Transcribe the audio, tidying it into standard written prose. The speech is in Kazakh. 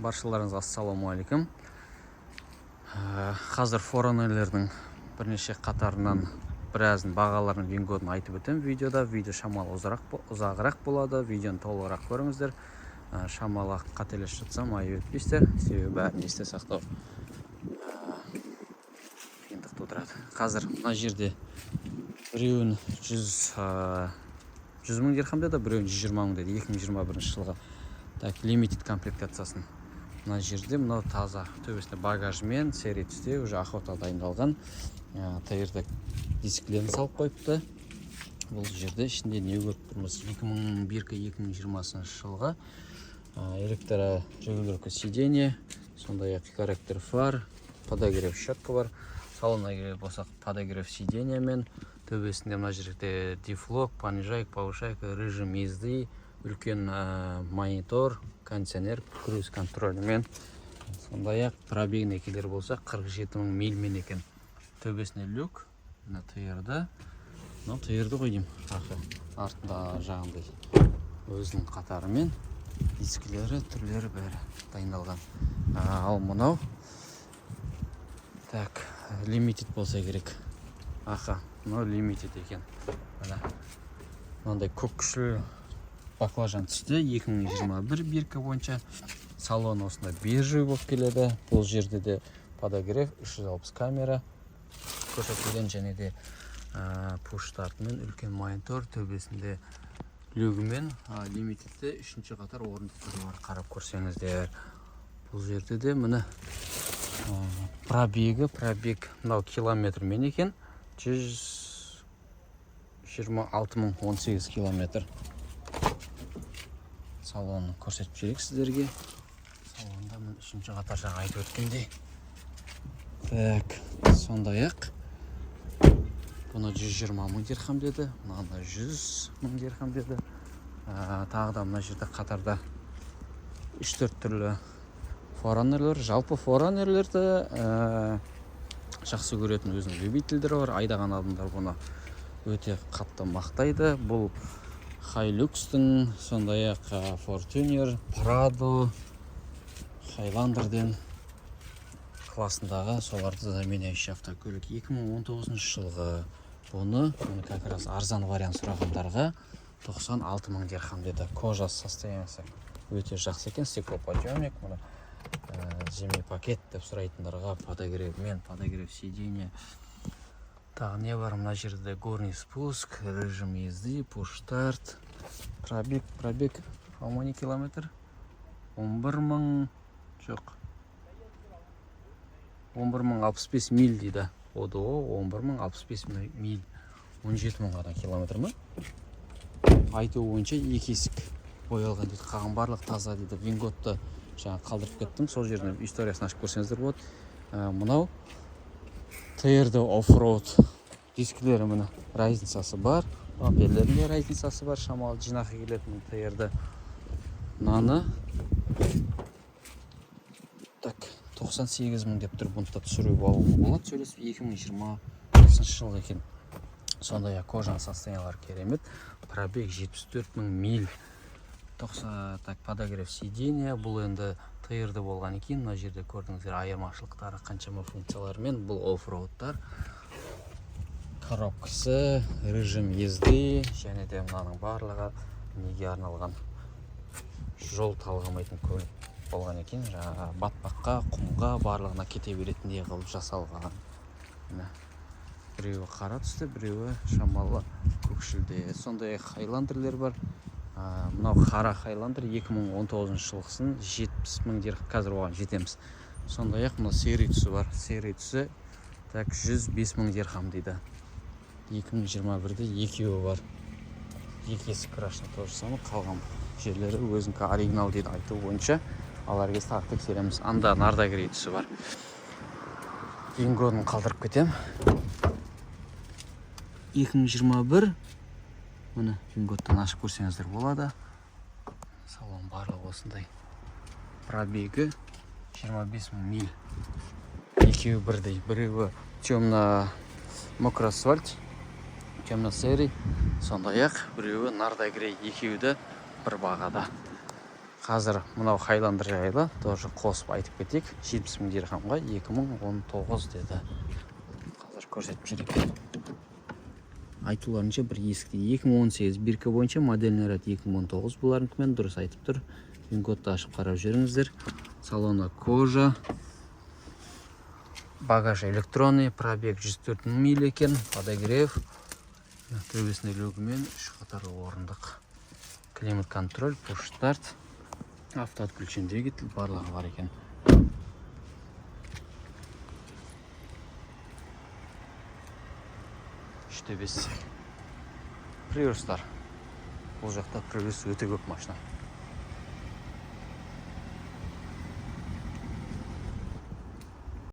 Баршаларыңызға ассалаумағалейкум. Қазір 4Runner-лердің бірнеше қатарынан біразын, бағаларын, VIN-кодын айтып өтемін видеода. Видео шамалы ұзағырақ болады, видеоны толығырақ көріңіздер. Шамалы қателесіп жатсам, айып етпейсіздер, себебі бәрін есте сақтау қиындық тудырады. Қазір мына жерде біреуін 100 000 дирхам деді, біреуін 120 000 деді, 2021 жылғы. Так, Limited комплектациясын. Мына жерде мынау таза, төбесінде багажымен, серый түсте, уже охота дайындалған. ТРД дискілерін салып қойыпты. Бұл жерде ішінде не көріп тұрмыз? 2001, 2020 жылғы. Электрорегулировка сиденья, сондай ақ корректор фар, подогрев, щетка бар. Салонына келер болсақ, подогрев сиденьямен, төбесінде мына жерде дифлок, понижайка, повышайка, режим езды, үлкен монитор, кондиционер, круиз контролімен. Сондай ақ пробегіне келер болсақ, 47 мың мильмен екен. Төбесіне люк, мына ТРД, мынау ТРД ғой деймін, ақы артында жағындай өзінің қатарымен дискілері, түрлері, бәрі дайындалған. Ал мынау, так, Limited болса керек. Аха, мынау Limited екен. Міне, мынандай көкшіл баклажан түсті, 2021 бирка бойынша. Салон осындай бежевый болып келеді. Бұл жерде де подогрев, 360 камера көрсетілген және де пуш стартымен, үлкен монитор, төбесінде люгімен. Лимитедте үшінші қатар орындықтары бар, қарап көрсеңіздер. Бұл жерде де, міне, пробегі, пробег мынау километрмен екен, 126 018 километр. Салонын көрсетіп жіберейік сіздерге. Салонда, міне, үшінші қатар, жаңа айтып өткендей. Так, сондай ақ бұны 120 мың дирхам деді, мынаны 100 мың дирхам деді. Тағы да мына жерде қатарда үш төрт түрлі 4Runner-лер. Жалпы 4Runner-лерді жақсы көретін өзінің любительдері бар, айдаған адамдар бұны өте қатты мақтайды. Бұл Хайлюкстің, сондай ақ Фортюнер, Прадо, Хайландерден классындағы соларды заменяющий автокөлік. 2019 жылғы. Бұны как раз арзан вариант сұрағандарға 96 мың дирхам деді. Кожа состояниесі өте жақсы екен, стеклоподъемник. Мұны зимний пакет деп сұрайтындарға подогревмен, подогрев сиденья. Тағы не бар? Мына жерде горный спуск, режим езды, пуш старт. Пробег, пробег how many километр? 11 мың, жоқ, 11 065 миль дейді. ОДО 11 065 миль, 17 мың ғана километр ма? Айтуы бойынша, екі есік боялған дейді, қалған барлық таза дейді. VIN-кодты жаңа қалдырып кеттім, сол жерден историясын ашып көрсеңіздер болады. Мынау ТРД оффроуд дискілері, міне, разницасы бар, бамперлерінде разницасы бар, шамалы жинақы келетін ТРД. Мынаны, так, 98 мың деп тұр. Бұны да түсіруге алуға болады сөйлесіп. 2020 жыл екен. Сондай ақ кожаның состояниялары керемет, пробег 74 мың миль. 90. Так, подогрев сиденья. Бұл енді ТРД болған екен. Мына жерде көрдіңіздер айырмашылықтары қаншама функциялармен. Бұл оффроудтар, коробкасы, режим езды және де мынаның барлығы неге арналған? Жол талғамайтын көлік болған екен, жаңағы батпаққа, құмға, барлығына кете беретіндей қылып жасалған. Міне, біреуі қара түсті, біреуі шамалы көкшілде. Сондай ақ Хайландерлер бар. Мынау қара Хайландер 2019 жылғысын 70 мың дирхам, қазір оған жетеміз. Сондай ақ мына серый түсі бар, серый түсі, так, 105 мың дирхам дейді. 2021-де екеуі бар. Екі есік крашеный, то же самое, қалған жерлері өзінікі оригинал дейді айтуы бойынша. Алар кезде тағы тексереміз. Анда нарда грей түсі бар. VIN-кодын қалдырып кетемін. 2021, міне, VIN-кодтан ашып көрсеңіздер болады. Салон барлығы осындай. Пробегі 25 мың миль. Екеуі бірдей, біреуі темно мокрый асфальт, темно серый, сондай ақ біреуі нарда грей, екеуі де бір бағада. Қазір мынау Хайландер жайлы тоже қосып айтып кетейік. 70 мың дирхамға, 2019 деді. Қазір көрсетіп жіберейік. Айтуларынша, бір есікте 2018 бирка бойынша, модельный ряд 2019 бұларыныкімен дұрыс айтып тұр. Вин-кодты ашып қарап жүріңіздер. Салоны кожа, багаж электронный, пробег 104 мың миль екен, подогрев, төбесінде люгімен, үш қатарлы орындық, климат контроль, пуш старт, автоотключение двигатель, барлығы бар екен. 3,5 Приустар. Бұл жақта Приус өте көп машина.